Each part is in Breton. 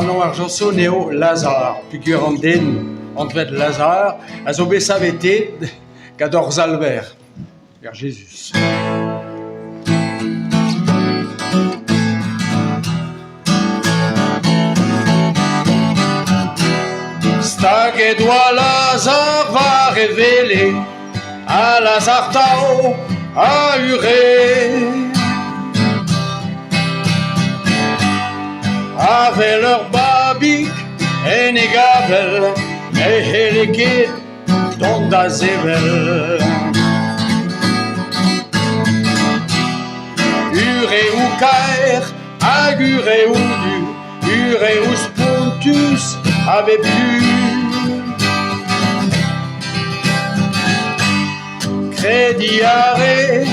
Anv ar chañson eo Lazar peogwir an den anvet Lazar a zo bet saveteet gant hor Salver, gant Jezuz. Staget oa Lazar war e wele ha Lazar 'tav a ure. Avel ur babig en e gavell ne c'helle ket dont da sevel. Ureoù kaer hag ureoù du, ureoù spontus a bep tu. Krediñ a rae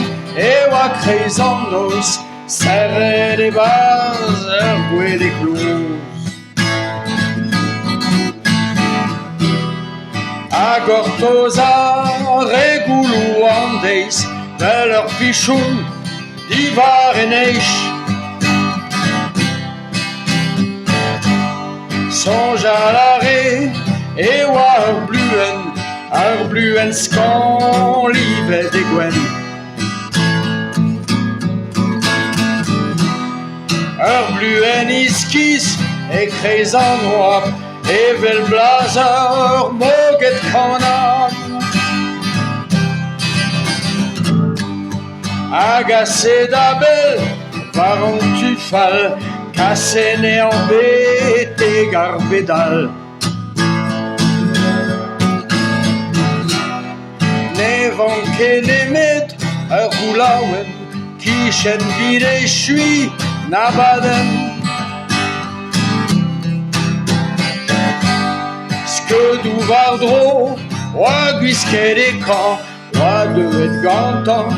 e oa kreiz an noz Serret e-barzh ur gwele kloz. Ha gortoz a re gouloù an deiz 'vel ur pichon diwar e nij. Soñjal a re e oa ur bluenn, ur bluenn skañv livet e gwenn. Ur bluenn iskis e-kreiz an oabl evel blaz ur moged kanab. Hag aset a-bell war an tu fall, kaset anezhañ betek ar bed all. Ne vanke nemet ur goulaouenn 'kichen 'vit echuiñ an abadenn. Skeudoù war-dro 'oa gwisket e kañv 'oa deuet gantañ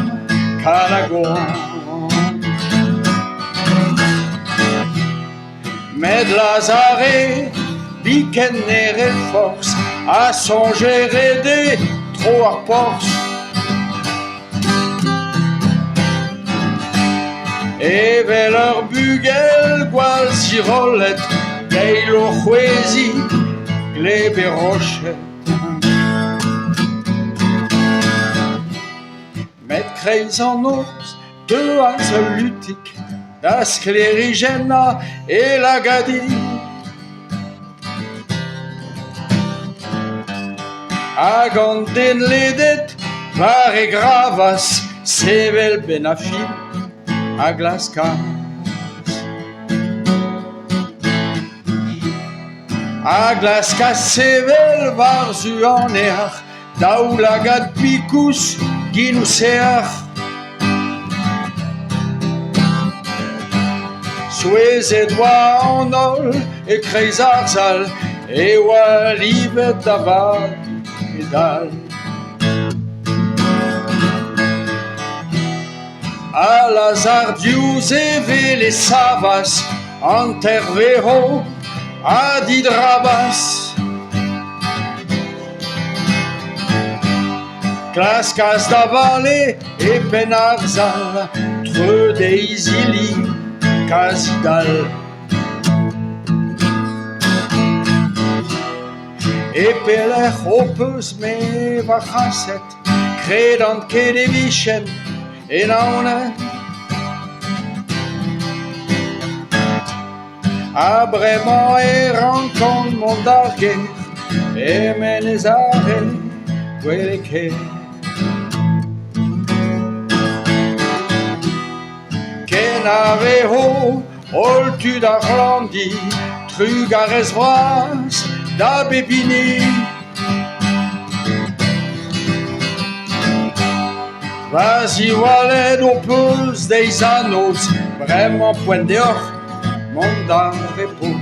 Kalagoan. Met Lazare biken ne rae forzh a soñje rede tro ar porzh. Evel ur bugel gwall zirollet, teil o c'hwezhiñ gleb e roched. Met kreiz an noz 'teuas ul lutig da sklêrijennañ e lagadig. Hag an den ledet war e gravas sevel 'benn ar fin a glaskas. A glaskas sevel war-zu an nec'h Daoulagad pikous, genoù sec'h. Souezhet 'oa an holl e-kreiz ar sal e oa livet da vat e dal. Ha Lazar diouzh e wele 'savas hanter-verv ha didrabas. Klaskas da vale e penn ar sal, treut e izili kazi dall. E pelec'h ho peus-me va c'haset? Kredan ket e vijen e Naoned. Ha bremañ e rankan mont d'ar gêr, e-men ez are gwelet ket. Kenavezo holl tud ar c'hlañvdi, trugarez vras da bep hini. Va ziwallet ho peus deiz ha noz, bremañ poent deoc'h mont da repoz.